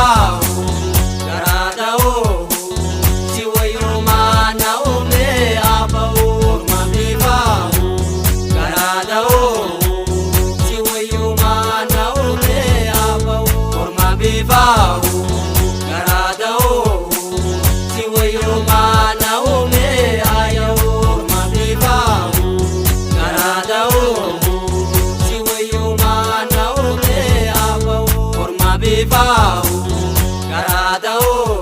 bifaahu garaa da'oo si wayyumaa na uumee aba'u. Orma bifaahu garaa da'oo si wayyumaa na uumee aba'u. Orma bifaahu garaa da'oo si wayyumaa na uumee aya'u. Orma bifaahu garaa da'oo si wayyumaa na uumee aba'u. Orma bifaahu garaa da'oo.